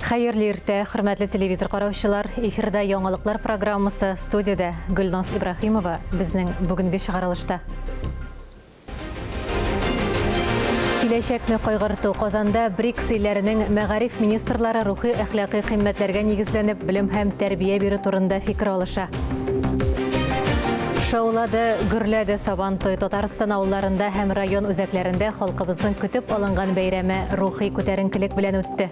Хәерле иртә, хөрмәтле телевизор караучылар. Эфирда яңалыклар программасы студиядә Гөлназ Ибраһимова безнең бүгенге чыгарылышта. Киләчәкне кайгырту Казанда БРИКС илләренең мәгариф министрлары рухи әхлакый кыйммәтләргә нигезләнеп белем һәм тәрбия бирү турында фикер алыша. Шаулады, гөрләде Сабантуй. Татарстан авылларында һәм район үзәкләрендә халкыбызның көтеп алынган бәйрәме рухи күтәренкелек белән үтте.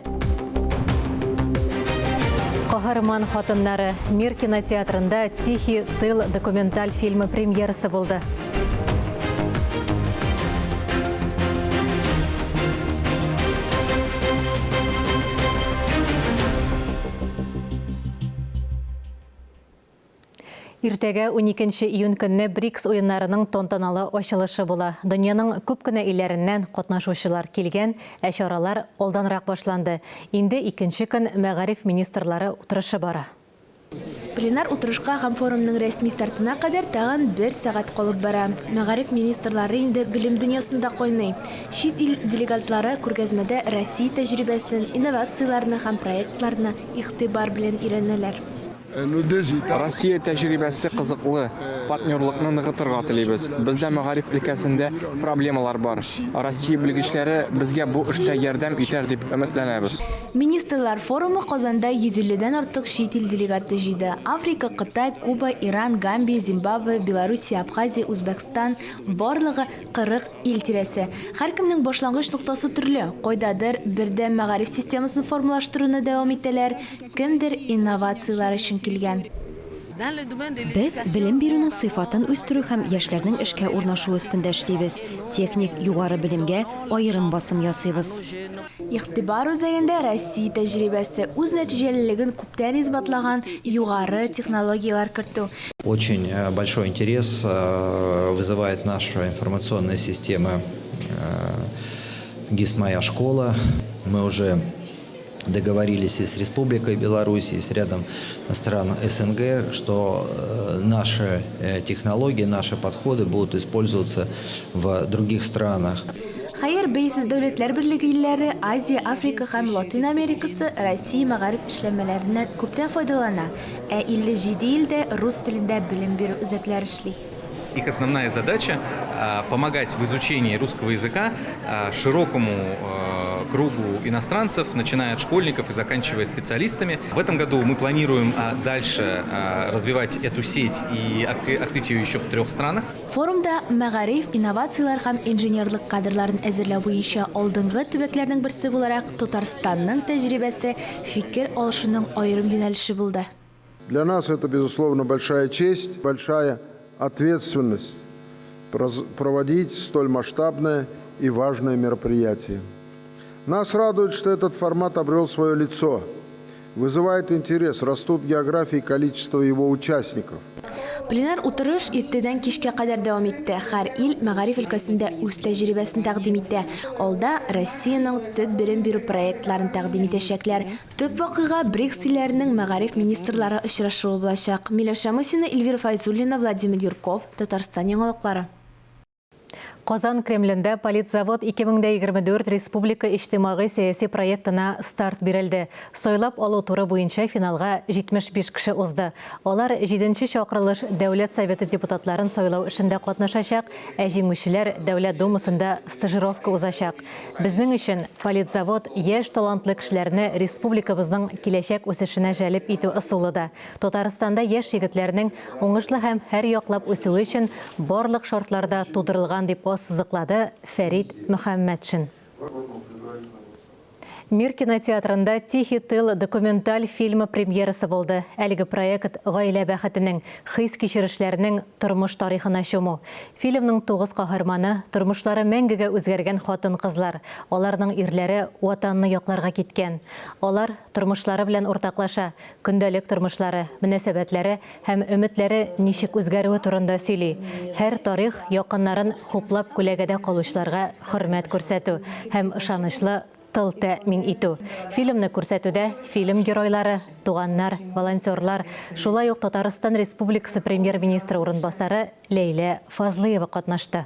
Каһарман хатыннары Мир кинотеатрында Тихий тыл документаль фильмы премьерасы булды. Иртәгә 12 июнь көнне БРИКС уеннарының тантаналы ачылышы була. Дөньяның күп кенә илләреннән катнашучылар килгән, ә чаралар алданрак башланды. Инде икенче көн мәгариф министрлары утырышы бара. Пленар утырышка һәм форумның рәсми стартына кадәр тагын бер сәгать калып бара. Мәгариф министрлары инде белем дөньясында кайный. Чит ил делегатлары күргәзмәдә Россия тәҗрибәсен, инновацияләрне һәм проектларны игътибар белән өйрәнәләр. Россия тәҗрибәсе кызыклы, партнерлыкны ныгытырга телибез. Бездә мәгариф өлкәсендә проблемалар бар. Россия белгечләре безгә бу эштә ярдәм итәр дип өметләнәбез. Министрлар форумы Казанда 150 дән артык чит ил делегаты җыйды. Африка, Кытай, Куба, Иран, Гамбия, Зимбабве, Белоруссия, Абхазия, Үзбәкстан, барлыгы 40 ил тирәсе. Һәркемнең башлангыч ноктасы төрле. Кайдадыр бердәм мәгариф системасын формалаштыруны дәвам итәләр, Кемдер инновацияләр өчен килгән. Без белем бирүнең сыйфатын үстерү һәм яшьләрнең эшкә урнашуы өстендә эшлибез, техник югары белемгә аерым басым ясыйбыз. Игътибар үзәгендә Россия тәҗрибәсе, үз нәтиҗәлелеген күптән исбатлаган югары технологияләр кертү. Очень большой интерес вызывает наша информационная система ГИС «Моя школа». Мы уже договорились и с Республикой Беларусь, и с рядом стран СНГ, что наши технологии, наши подходы будут использоваться в других странах. Хәер, Бәйсез Дәүләтләр Берлеге илләре, Азия, Африка һәм Латин Америкасы Россия мәгариф эшләнмәләреннән күптән файдалана, ә 57 илдә рус телендә белем бирү үзәкләре эшли. Их основная задача помогать в изучении русского языка широкому кругу иностранцев, начиная от школьников и заканчивая специалистами. В этом году мы планируем дальше развивать эту сеть и открыть ее еще в трех странах. Форумда мәгариф, инновацияләр һәм инженерлык кадрларын әзерләү буенча алдынгы төбәкләрнең берсе буларак Татарстанның тәҗрибәсе фикер алышуның аерым юнәлеше булды. Для нас это, безусловно, большая честь, большая ответственность проводить столь масштабное и важное мероприятие. Нас радует, что этот формат обрел свое лицо, вызывает интерес, растут география и количество его участников. Пленар утырыш иртәдән кичкә кадәр дәвам итте. Һәр ил мәгариф өлкәсендә үз тәҗрибәсен тәкъдим итә. Алда Россиянең төп белем бирү проектларын тәкъдим итәчәкләр. Төп вакыйга БРИКС илләренең мәгариф министрлары очрашуы булачак. Миләүшә Мусина, Эльвира Фәйзуллина, Владимир Юрков, Татарстан яңалыклары. Казан Кремлендә Политзавод 2024 республика иҗтимагый-сәяси проектына старт бирелде. Сайлап алу туры буенча финалга 75 кеше узды. Алар җиденче чакырылыш Дәүләт Советы депутатларын сайлау эшендә катнашачак, ә җиңүчеләр Дәүләт Думасында стажировка узачак. Безнең өчен Политзавод яшь талантлы кешеләрне республикабызның киләчәк үсешенә җәлеп итү ысулы да. Татарстанда яшь егетләрнең уңышлы һәм һәрьяклап үсүе өчен барлык шартлар да тудырылган, дип ассызыклады Фәрит Мөхәммәтшин. Мир кинотеатрында Тихий тыл документаль фильмы премьерасы булды. Әлеге проект гаилә бәхетенең, хис-кичерешләрнең тормыш тарихына чуму. Фильмның тугыз каһарманы, тормышлары мәңгегә үзгәргән хатын-кызлар. Аларның ирләре Ватанны якларга киткән. Алар тормышлары белән уртаклаша, көндәлек тормышлары, мөнәсәбәтләре һәм өметләре ничек үзгәрүе турында сөйли. Һәр тарих якыннарын хуплап күләгәдә калучыларга хөрмәт күрсәтү һәм ышанычлы тыл тәэмин итү. Фильмны күрсәтүдә фильм геройлары, туганнар, волонтерлар, шулай ук Татарстан Республикасы Премьер-министры урынбасары Ләйлә Фазлыева катнашты.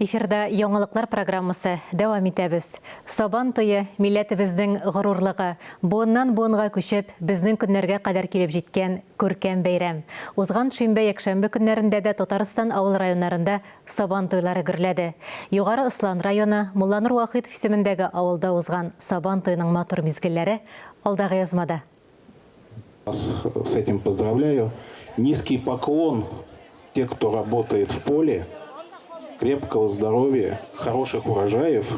Эфирда яңалыклар программасы дәвам итәбез. Сабан туе милләтебезнең горурлыгы, буыннан буынга күчеп, безнең көннәргә кадәр килеп җиткән күркәм бәйрәм. Узган шимбә-якшәмбе көннәрендә дә Татарстан авыл районнарында Сабан туйлары гөрләде. Югары Ослан районы, Мулланур Вахитов исемендәге авылда узган Сабан туеның матур мизгелләре алдагы язмада. Вас с этим поздравляю. Низкий поклон те, кто работает в поле. Крепкого здоровья, хороших урожаев.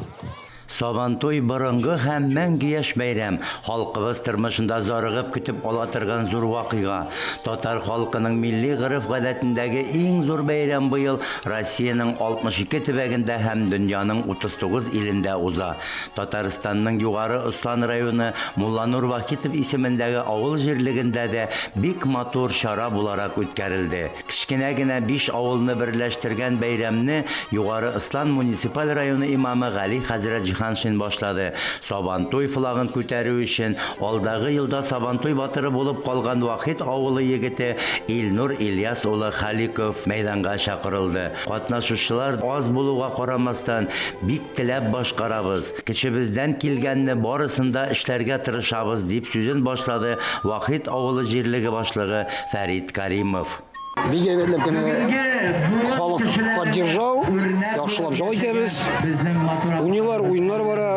Сабантуй борынгы һәм мәңге яшь бәйрәм, халкыбыз тормышында зарыгып көтеп ала торган зур вакыйга. Татар халкының милли гореф-гадәтендәге иң зур бәйрәм быел Россиянең 62 төбәгендә һәм дөньяның 39 илендә уза. Татарстанның Югары Ослан районы Мулланур Вахитов исемендәге авыл җирлегендә дә бик матур чара буларак үткәрелде. Кечкенә генә биш авылны берләштергән бәйрәмне Югары Ослан муниципаль районы имамы Гали хәзрәт Җиһаншин башлады. Сабантуй флагын күтәрү өчен алдагы елда Сабантуй батыры булып калган Вахит авылы егете Илнур Ильяс улы Халиков мәйданга чакырылды. Катнашучылар аз булуга карамастан, бик Теләп башкарабыз, көчебездән килгәнне барысын да эшләргә тырышабыз, дип сүзен башлады Вахит авылы җирлеге башлыгы Фәрит Каримов. Бик әйбәтләп кенә халык поддержал, яхшылап ял итәбез. Уйныйлар, уеннар бара.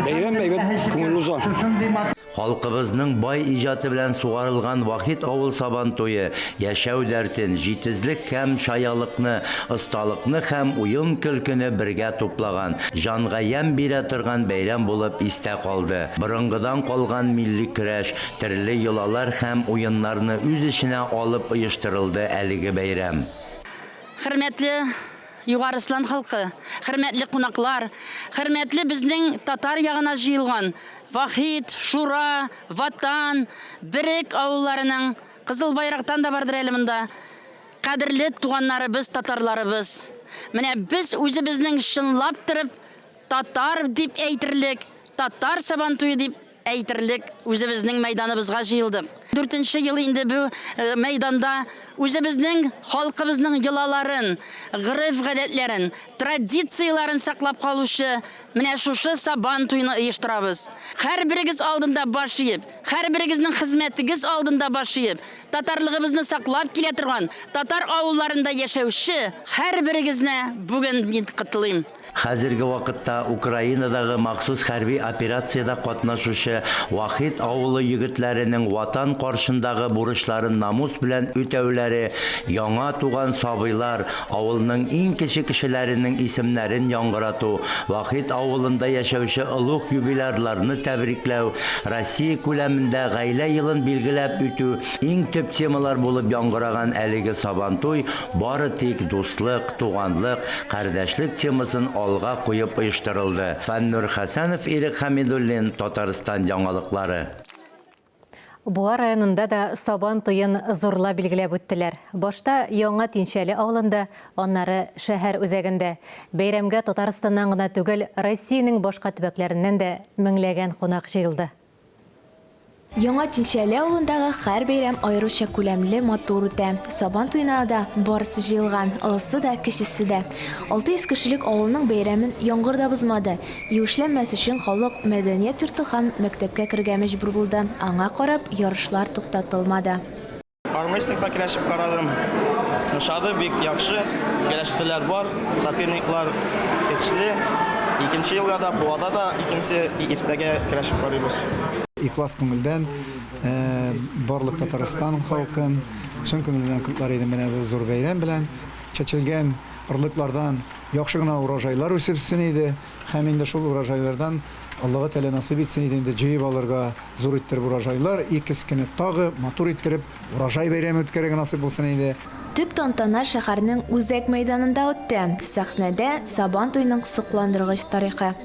Бәйрәм әйбәт, күңелле уза. Халкыбызның бай иҗаты белән сугарылган Вахит авыл Сабантуе яшәү дәртен, җитезлек һәм чаялыкны, осталыкны һәм уен-көлкене бергә туплаган, җанга ямь бирә торган бәйрәм булып истә калды. Борынгыдан калган милли көрәш, төрле йолалар һәм уеннарны үз эченә алып оештырылды әлеге бәйрәм. Хөрмәтле Югары Слан халкы, хөрмәтле кунаклар, хөрмәтле безнең татар ягына җыелган Вахит, Шура, Ватан, Берек авылларының, Кызыл Байрактан да бардыр әле монда, кадерле туганнарыбыз, татарларыбыз. Менә без үзебезнең чынлап торып татар дип әйтерлек, татар Сабантуе дип әйтерлек үзебезнең мәйданыбызга җыелдык. Дүртенче ел инде бу мәйданда үзебезнең халкыбызның йолаларын, гореф-гадәтләрен, традицияләрен саклап калучы менә шушы Сабан туйны оештырабыз. Һәрберегез алдында баш иеп, һәрберегезнең хезмәтегез алдында баш иеп, татарлыгыбызны саклап килә торган татар авылларында яшәүче һәрберегезне бүген мин котлыйм. Хәзерге вакытта Украинадагы махсус хәрби операциядә катнашучы Вахит авылы егетләренең Ватан каршындагы бурычларын намус белән үтәүләре, яңа туган сабыйлар, авылның иң кече кешеләренең исемнәрен яңгырату, Вахит авылында яшәүче олуг юбилярларны тәбрикләү, Россия күләмендә Гаилә елын билгеләп үтү иң төп темалар булып яңгыраган әлеге Сабантуй бары тик дуслык, туганлык, кардәшлек темасын алга куеп оештырылды. Фәннур Хәсәнов, Ирек Хәмидуллин, Татарстан яңалыклары. Буа районында да Сабан туен зурлап билгеләп үттеләр. Башта Яңа Тинчәле авылында, аннары шәһәр үзәгендә. Бәйрәмгә Татарстаннан гына түгел, Россиянең башка төбәкләреннән дә меңләгән кунак җыелды. Яңа Тинчәле авылындагы һәр бәйрәм аеруча күләмле, матур үтә. Сабан туена да барысы җыелган, олысы да, кечесе дә. 600 кешелек авылның бәйрәмен яңгыр да бозмады. Юешләнмәс өчен халык мәдәният йорты һәм мәктәпкә керергә мәҗбүр булды. Аңа карап, ярышлар туктатылмады. Армрестлингта көрәшеп карадым. Ошады, бик яхшы. Көрәшчеләр бар, соперниклар көчле. Икенче елга да, Буада да икенче иртәгә көрәшеп карыйбыз. Ихлас күңелдән барлык Татарстан халкын чын күңелдән котлар идем менә бу зур бәйрәм белән. Чәчелгән орлыклардан яхшы гына урожайлар үсепсен иде һәм инде шул урожайлардан Аллага Тәгалә насыйп итсен иде инде җыеп алырга Зур иттереп урожайлар, икескене тагы матур иттереп урожай бәйрәме үткәрергә насыйп булсын иде. Төп тантана шәһәрнең үзәк мәйданында үтте. Сәхнәдә, Сабан туеның сокландыргыч тарихы.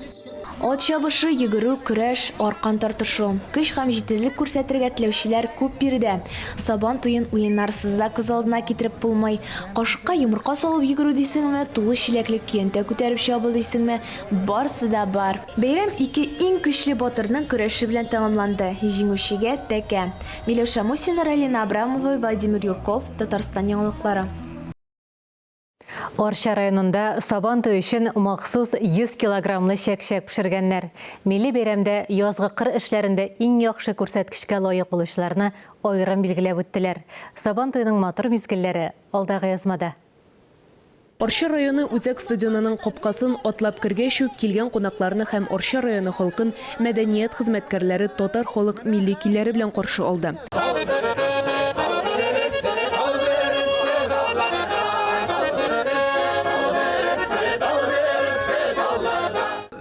Ат чабышы, йөгерү, көрәш, аркан тартышу. Көч һәм җитезлек күрсәтергә теләүчеләр күп биредә. Сабан туен уеннарсыз да күз алдына китереп булмый. Кашыкка йомырка салып йөгерү дисеңме, тулы чиләкле көянтә күтәреп чабу дисеңме, Барсы да бар. Бәйрәм ике иң көчле батырның көрәше белән тәмамланды. Җиңүчегә, тәкә. Миләүшә Мусина, Ралина Абрамова, Владимир Юрков, Татарстан яңалыклары. Арча районында Сабан туе өчен махсус 100 килограммлы чәк-чәк пешергәннәр. Милли бәйрәмдә язгы кыр эшләрендә иң яхшы күрсәткечкә лаек булучыларны аерым билгеләп үттеләр. Сабан туеның матур мизгелләре, алдагы язмада. Арча районы үзәк стадионының капкасын атлап кергәч үк, килгән кунакларны һәм Арча районы халкын мәдәният хезмәткәрләре татар халык милли көйләре белән каршы алды.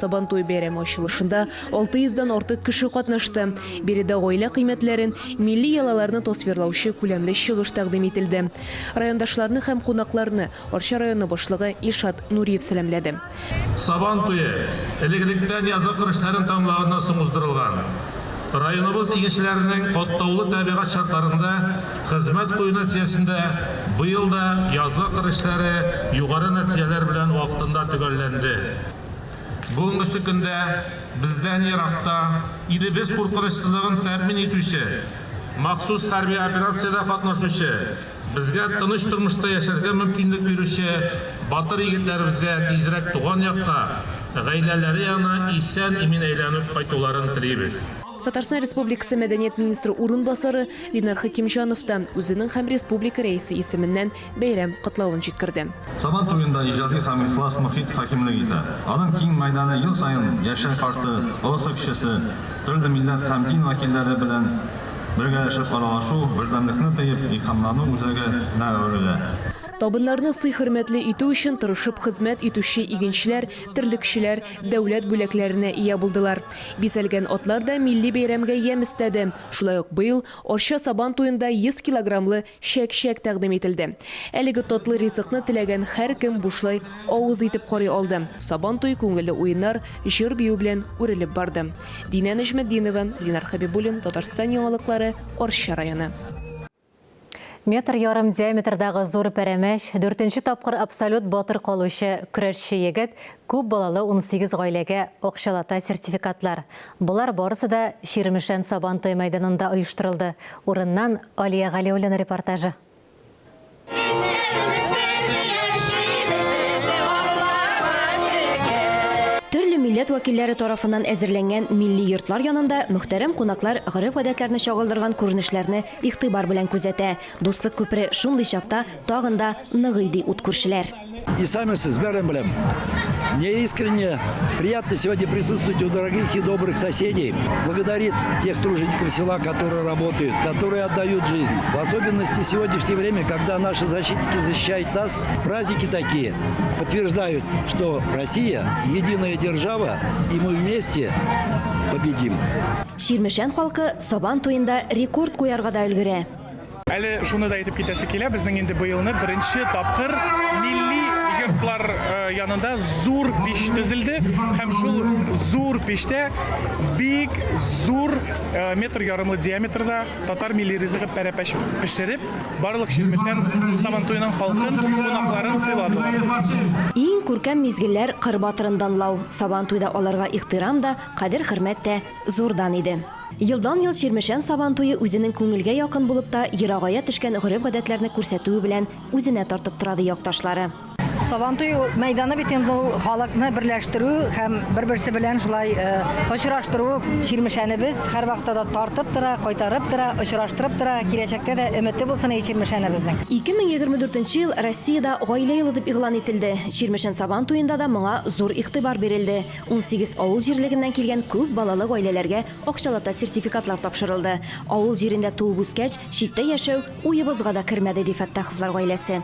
Сабантуй бәйрәме ачылышында 600 дән артык кеше катнашты. Биредә гаилә кыйммәтләрен, милли йолаларны тасвирлаучы күләмле чыгыш тәкъдим ителде. Райондашларны һәм кунакларны Арча районы башлыгы Илшат Нуриев сәламләде. Сабан туе элек-электән язгы кыр эшләрен тәмамлаганнан соң уздырылган. Районыбыз игенчеләренең катлаулы табигать шартларында хезмәт кую нәтиҗәсендә быел да язгы кыр эшләре югары нәтиҗәләр белән вакытында төгәлләнде. Бүгенгесе көндә бездән еракта илебез куркынычсызлыгын тәэмин итүче, махсус хәрби операциядә катнашучы, Безгә тыныч тормышта яшәргә мөмкинлек бирүче батыр егетләребезгә тизрәк туган якка, гаиләләре янына исән-имин әйләнеп кайтуларын телибез. Татарстан Республикасы мәдәният министры урынбасары Линар Хәкимҗанов та үзенең һәм республика Рәисе исеменнән бәйрәм котлавын җиткерде. Сабан туенда иҗади һәм ихлас мохит хакимлек итә. Аның киң мәйданы ел саен яше-карты, олысы-кечесе, төрле милләт һәм дин вәкилләре белән Бергәләшеп аралашу, бердәмлекне тоеп, илһамлану үзәге нә әверелә. Табыннарны сый-хөрмәтле итү өчен тырышып хезмәт итүче игенчеләр, терлекчеләр дәүләт бүләкләренә ия булдылар. Бизәлгән атлар да милли бәйрәмгә ямь өстәде. Шулай ук быел Арча Сабан туенда 100 килограммлы чәк-чәк тәкъдим ителде. Әлеге татлы ризыкны теләгән һәркем бушлай авыз итеп карый алды. Сабан туе күңелле уеннар, җыр-бию белән үрелеп барды. Динә Нәҗметдинова, Ленар Хәбибуллин, Татарстан яңалыклары, Арча районы. Метр ярым диаметрдагы зур пәрәмәч, дүртенче тапкыр абсолют батыр калучы көрәшче егет, күп балалы 18 гаиләгә акчалата сертификатлар. Болар барысы да Чирмешән Сабан туе мәйданында оештырылды. Урыннан Алия Галиуллина репортажы. Төрле милләт вәкилләре тарафыннан әзерләнгән милли йортлар янында мөхтәрәм кунаклар гореф-гадәтләрне чагылдырган күренешләрне игътибар белән күзәтә. Дуслык күпере шундый чакта тагын да ныгый, ди ут күршеләр. Исәнмесез, бәрем белән. Мне искренне приятно сегодня присутствовать у дорогих и добрых соседей. Благодарит тех тружеников села, которые работают, которые отдают жизнь. В особенности сегодняшнее время, когда наши защитники защищают нас, праздники такие подтверждают, что Россия единая держава, и мы вместе победим. Чирмешән халкы Сабан туенда рекорд куярга да өлгерә. Әле шуны да әйтеп китәсе килә, безнең инде быелны беренче тапкыр милли йортлар э, янында зур пич төзелде һәм шул зур пичтә бик зур э, метр ярымлы диаметрда татар милли ризыгы пәрәпәч пешереп, барлык Чирмешән Сабантуеның халкын, кунакларын сыйладылар. Иң күркәм мизгелләр кыр батырын данлау. Сабантуйда аларга ихтирам да, кадер-хөрмәт тә зурдан иде. Елдан-ел Чирмешән Сабан туе үзенең күңелгә якын булып та, ерагая төшкән гореф-гадәтләрне күрсәтүе белән үзенә тартып тора, ди якташлары. Сабантуй мәйданы бит инде ул халыкны берләштерү һәм бер-берсе белән шулай очраштыру. Чирмешәнебез һәрвакытта да тартып тора, кайтарып тора, очраштырып тора. Киләчәктә дә өмете булсын иде Чирмешәнебезнең. 2024 нче ел Россиядә Гаилә елы дип игълан ителде. Чирмешән Сабан туенда да моңа зур игътибар бирелде. 18 авыл җирлегеннән килгән күп балалы гаиләләргә акчалата сертификатлар тапшырылды. Авыл җирендә туып үскәч, читтә яшәү уебызга да кермәде, ди Фәттаховлар гаиләсе.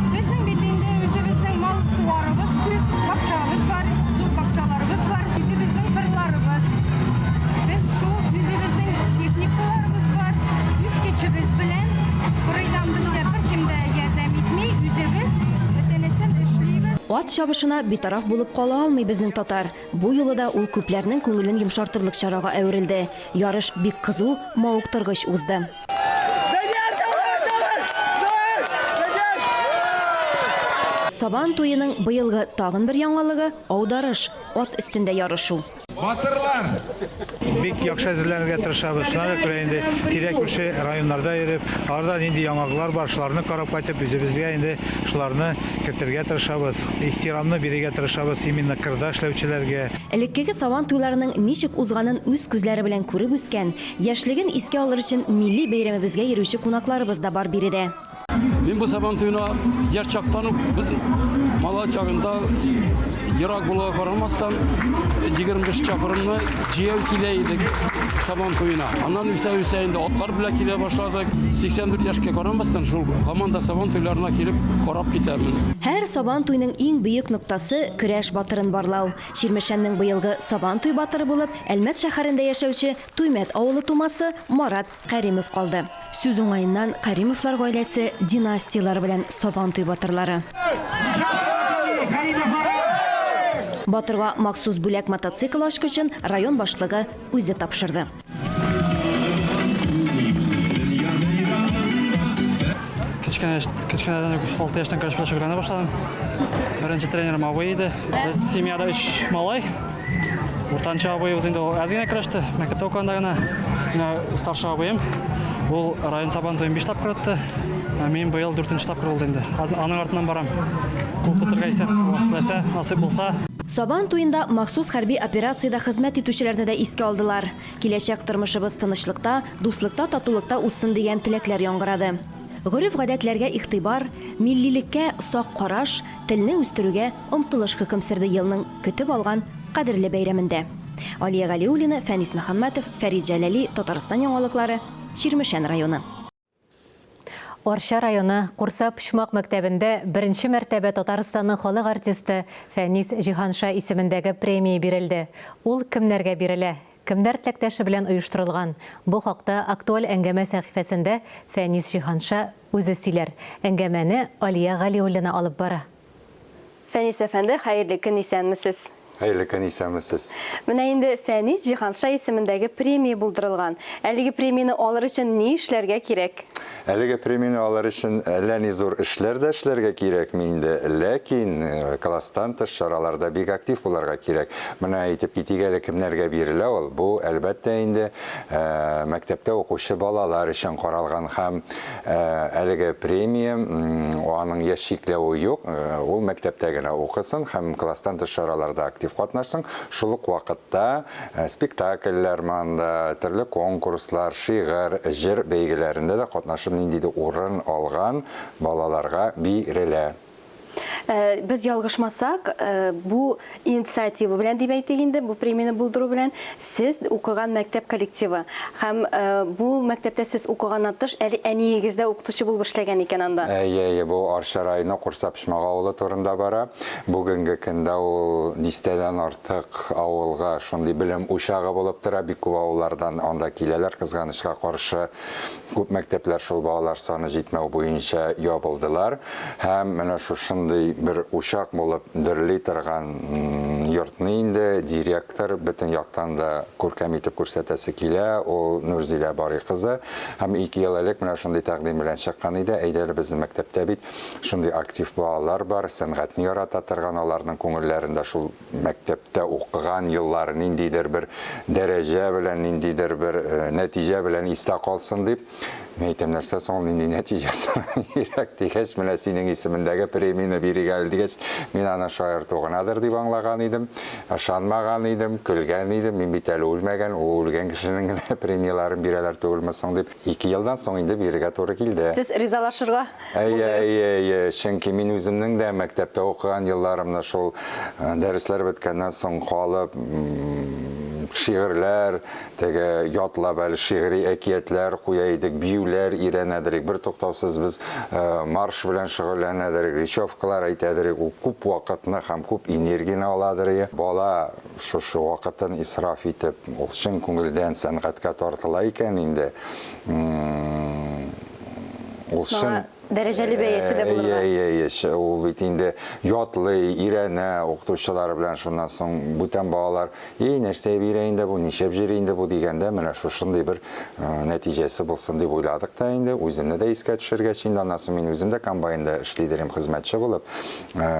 Безнең бит инде үзебезнең мал-туарыбыз күп, бакчабыз бар, зур бакчаларыбыз бар, үзебезнең кырларыбыз. Без шул үзебезнең техникаларыбыз бар, үз көчебез белән. Кырыйдан безгә беркем дә ярдәм итми, үзебез бөтенесен эшлибез. Ат чабышына битараф булып кала алмый безнең татар. Бу юлы да ул күпләрнең күңелен йомшартырлык чарага әверелде. Ярыш бик кызу, мавыктыргыч узды. Сабан туеның быелгы тагын бер яңалыгы, аударыш, ат өстендә ярышу. Батырлар! Бик яхшы әзерләнергә тырышабыз. Шуңа күрә инде тирә-күрше районнарда йөреп, аларда нинди яңалыклар бар, шуларны карап кайтып, үзебезгә инде шуларны кертергә тырышабыз. Ихтирамны бирергә тырышабыз именно кырда эшләүчеләргә. Элеккеге Сабан туйларының ничек узганын үз күзләре белән күреп үскән, яшьлеген искә алыр өчен милли бәйрәмебезгә йөрүче кунакларыбыз да бар биредә. Мин бу Сабан туена яшь чактан ук, без малай чагында ерак булуга карамастан, 25 чакрымны җәяү килә идек Сабан туена. Аннан үсә-үсә инде атлар белән килә башладык. 84 яшькә карамастан, шул һаман да Сабан туйларына килеп карап китәмен. Һәр Сабан туйның иң бөек ноктасы, көрәш батырын барлау. Чирмешәннең быелгы Сабан туй батыры булып Әлмәт шәһәрендә яшәүче Туймәт авылы тумасы Марат Кәримов калды. Сүз уңаеннан, Кәримовлар гаиләсе династияләре белән Сабантуй батырлары. Батырга махсус бүләк мотоцикл ачкычын район башлыгы үзе тапшырды. Кечкенә кечкенәдән үк 6 яшьтән көрәш белән шөгыльләнә башладым. Беренче тренерым абый иде. Без семьяда өч малай. Уртанчы абыебыз инде ул әз генә көрәште, мәктәптә укыганда гына. Менә старший абыем, ул район Сабан туен 5 тапкыр отты. Ә мин быел дүртенче тапкыр булды инде. Аның артыннан барам. Күп тотырга исәп, Аллаһ теләсә, насыйп булса. Сабан туенда махсус хәрби операциядә хезмәт итүчеләрне дә искә алдылар. Киләчәк тормышыбыз тынычлыкта, дуслыкта, татулыкта узсын дигән теләкләр яңгырады. Гореф-гадәтләргә игътибар, миллилеккә сак караш, телне үстерүгә омтылыш хөкем сөрде елның көтеп алган кадерле бәйрәмендә. Алия Галиуллина, Фәнис Мөхәммәтов, Фәрит Җәләли, Татарстан яңалыклары, Чирмешән районы. Арча районы Курса Почмак мәктәбендә беренче мәртәбә Татарстанның халык артисты Фәнис Җиһанша исемендәге премия бирелде. Ул кемнәргә бирелә? Кемнәр теләктәше белән оештырылган? Бу хакта Актуаль әңгәмә сәхифәсендә Фәнис Җиһанша үзе сөйләр. Әңгәмәне Алия Галиуллина алып бара. Фәнис әфәнде, хәерле көн, исәнмесез. Хәерле көн, исәнмесез. Менә инде Фәнис Җиһанша исемендәге премия булдырылган. Әлеге премияне алыр өчен ни эшләргә кирәк? Әлеге премияне алыр өчен әллә ни зур эшләр дә эшләргә кирәкми инде, ләкин класстан тыш чараларда бик актив булырга кирәк. Менә әйтеп китик әле, кемнәргә бирелә ул? Бу, әлбәттә инде, мәктәптә укучы балалар өчен каралган һәм Әлеге премия, аның яшь чикләве юк, ул мәктәптә генә укысын һәм класстан тыш чараларда актив катнашсын. Шул ук вакытта спектакльләр монда, төрле конкурслар, шигырь, җыр бәйгеләрендә дә катнашып ниндидер урын алган балаларга бирелә. Без ялгышмасак, бу инициатива белән дип әйтик инде, бу премияне булдыру белән сез укыган мәктәп коллективы һәм бу мәктәптә сез укыганнан тыш әле әниегез дә укытучы булып эшләгән икән анда. Әйе, әйе, бу Арча районы Курса Почмак авылы турында бара. Бүгенге көндә ул дистәдән артык авылга шундый белем учагы булып тора. Бик күп авыллардан анда киләләр, кызганычка каршы, күп мәктәпләр шул балалар саны җитмәү буенча ябылдылар. Һәм менә шушындый бер учак булып дөрли торган йортны инде директор бөтен яктан да күркәм итеп күрсәтәсе килә, ул Нурзилә Барый кызы. Һәм ике ел элек менә шундый тәкъдим белән чыккан иде, әйдә әле безнең мәктәптә бит шундый актив балалар бар, сәнгатьне ярата торган, аларның күңелләрендә шул мәктәптә укыган еллары ниндидер бер дәрәҗә белән, ниндидер бер нәтиҗә белән истә калсын дип. Мин әйтәм, нәрсә соң ул, нинди нәтиҗә соң? Йөрәк дигәч, менә синең исемендәге премияне бирик әле дигәч, мин аны шаярту гынадыр дип аңлаган идем, ышанмаган идем, көлгән идем, мин бит әле үлмәгән, ул үлгән кешенең генә премияләрен бирәләр түгелме соң дип. Ике елдан соң инде бирергә туры килде. Сез ризалашырга Әйе, әйе, әйе, чөнки мин үземнең дә мәктәптә укыган елларымны шул дәресләр беткәннән соң калып, шигырьләр, теге ятлап әле шигъри әкиятләр куя идек, биюләр өйрәнәдерек, бертуктаусыз без марш белән шөгыльләнәдерек, речевкалар әйтәдерек, ул күп вакытны һәм күп энергияне аладыр. Бала шушы вакытын исраф итеп, ул чын күңелдән сәнгатькә тартыла икән инде, Ул чын Дәрәҗәле бәясе дә булырга. Әйе, әйе, әйе, ул бит инде ятлый, өйрәнә укытучылары белән, шуннан соң бүтән балалар, эй, нәрсә бирә инде бу, нишләп йөри инде бу дигәндә, менә шушындый бер нәтиҗәсе булсын дип уйладык та инде, үземне дә искә төшергәч инде, аннан соң мин үзем дә комбайнда эшлидер идем хезмәтче булып,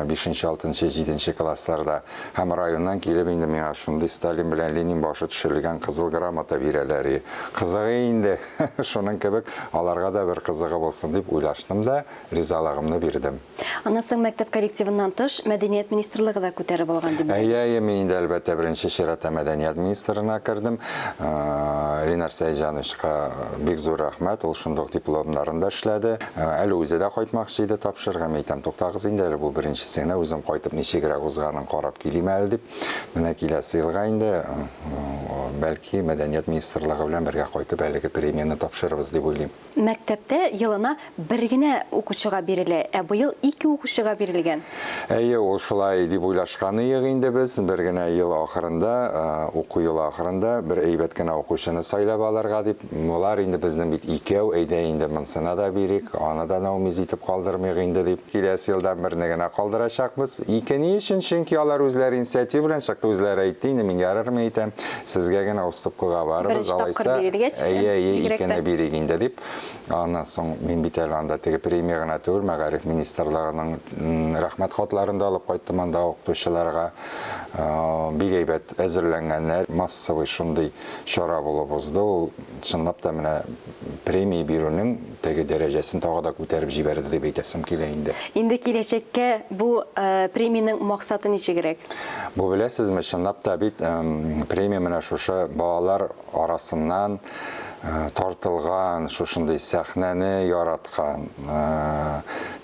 бишенче, алтынчы, җиденче классларда. Һәм районнан килеп инде миңа шундый Сталин белән Ленин башы төшерелгән кызыл грамота бирәләр. И, кызыгы инде, шуның кебек аларга да бер кызыгы булсын дип уйлаштым да, ризалыгымны бирдем. Аннан соң мәктәп коллективыннан тыш, мәдәният министрлыгы да күтәреп алган дип беләбез. Әйе, әйе, мин инде, әлбәттә, беренче чиратта мәдәният министрына кердем. Ленар Сәетҗановичка бик зур рәхмәт, ул шундук дипломнарын да эшләде. Әле үзе дә кайтмакчы иде тапшырырга, мин әйтәм, туктагыз инде әле, бу беренчесе генә, үзем кайтып ничегрәк узганын карап килим әле дип. Менә киләсе елга инде, бәлки, мәдәният министрлыгы белән бергә кайтып әлеге премияне тапшырырбыз дип уйлыйм. Мәктәптә елына бер генә укучыга бирелә, ә быел ике укучыга бирелгән. Әйе, ул шулай дип уйлашкан иек инде без. Бер генә ел ахырында, уку елы ахырында бер әйбәт кенә укучыны сайлап алырга дип. Болар инде безнең бит икәү, әйдә инде монсына да бирик, аны да нәүмиз итеп калдырмыйк инде дип. Киләсе елдан берне генә калдырачакбыз. Ике ни өчен? Чөнки алар үзләре инициатива белән чыкты, үзләре әйтте инде, мин ярармы әйтәм, сезгә генә уступкага барырбыз, Беренче тапкыр алайса, бирелгәч, әйе, әйе, бигрәк тә. икене бирик инде дип. Аннан соң мин бит әле анда теге премия генә түгел, мәгариф министрлыгының рәхмәт хатларын да алып кайттым анда укытучыларга. Бик әйбәт әзерләнгәннәр, массовый шундый чара булып узды. Ул чынлап та менә премия бирүнең теге дәрәҗәсен тагы да күтәреп җибәрде дип әйтәсем килә инде. Инде киләчәккә бу премиянең максаты ничегрәк? Бу беләсезме, чынлап та бит премия менә шушы балалар арасыннан тартылган, шушындый сәхнәне яраткан,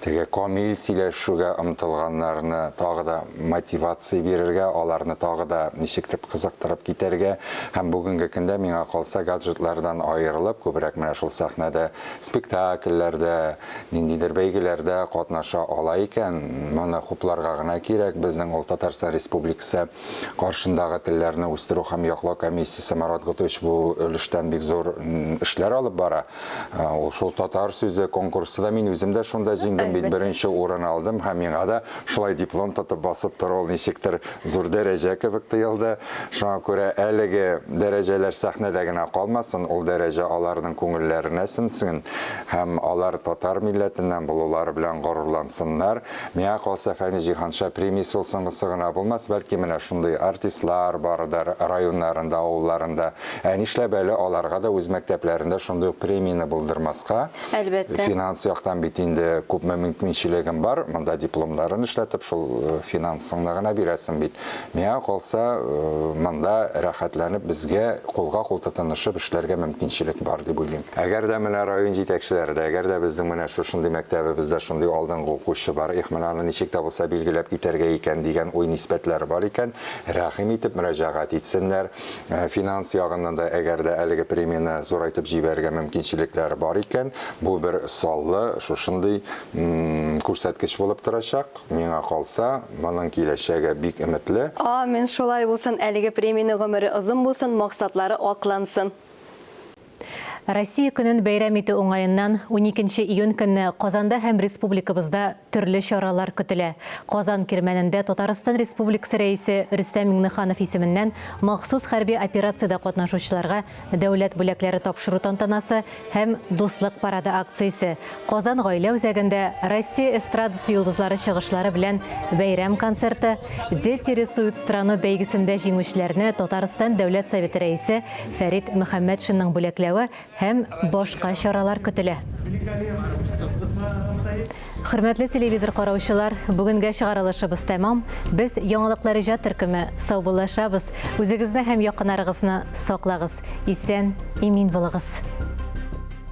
теге камил сөйләшүгә омтылганнарны тагы да мотивация бирергә, аларны тагы да ничектер кызыктырып китәргә һәм бүгенге көндә, миңа калса, гаджетлардан аерылып, күбрәк менә шул сәхнәдә, спектакльләрдә, ниндидер бәйгеләрдә катнаша ала икән, моны хупларга гына кирәк. Безнең ул Татарстан Республикасы каршындагы телләрне үстерү һәм яклау комиссиясе Марат Готович бу өлештән бик зур эшләр алып бара. Ул шул татар сүзе конкурсы да мин үзем дә шунда җиңдем бит, беренче урын алдым һәм миңа да шулай диплом тотып басып тору ул ничектер зур дәрәҗә кебек тоелды. Шуңа күрә әлеге дәрәҗәләр сәхнәдә генә калмасын, ул дәрәҗә аларның күңелләренә сеңсен һәм алар татар милләтеннән булулары белән горурлансыннар. Миңа калса, Фәнис Җиһанша премиясе ул соңгысы гына булмас, бәлки менә шундый артистлар бардыр районнарында, авылларында. Ә нишләп әле аларга да үз мәктәпләрендә шундый ук премияне булдырмаска? Әлбәттә. Финанс яктан бит инде күпме мөмкинчелегем бар, монда дипломнарын эшләтеп, шул финансыңны гына бирәсең бит. Миңа калса, монда рәхәтләнеп безгә кулга-кул тотынышып эшләргә мөмкинчелек бар дип уйлыйм. Әгәр дә менә район җитәкчеләре дә, әгәр дә безнең менә шушындый мәктәбебездә шундый алдынгы укучы бар, их, менә аны ничек тә булса билгеләп китәргә икән дигән уй-нисбәтләре бар икән, рәхим итеп мөрәҗәгать итсеннәр. Финанс ягыннан да әгәр дә әлеге премияне зурайтып җибәрергә мөмкинчелекләре бар икән, бу бер саллы шушындый күрсәткеч булып торачак. Миңа калса, моның киләчәге бик өметле. Амин, шулай булсын, әлеге премиянең гомере озын булсын, максатлары аклансын. Россия көнен бәйрәм итү уңаеннан уникенче июнь көнне Казанда һәм республикабызда төрле чаралар көтелә. Казан Кирмәнендә Татарстан Республикасы Рәисе Рөстәм Миңнеханов исеменнән махсус хәрби операциядә катнашучыларга дәүләт бүләкләре тапшыру тантанасы һәм Дуслык парады акциясе, Казан гаилә үзәгендә Россия эстрадасы йолдызлары чыгышлары белән бәйрәм концерты, Дети рисуют страну бәйгесендә җиңүчеләрне Татарстан Дәүләт Советы Рәисе Фәрит Мөхәммәтшинның бүләкләве һәм башка чаралар көтелә. Хөрмәтле телевизор караучылар, бүгенгә чыгарылышыбыз тәмам. Без Яңалыклар иҗат төркеме саубуллашабыз. Үзегезне һәм якыннарыгызны саклагыз. Исән, имин булыгыз.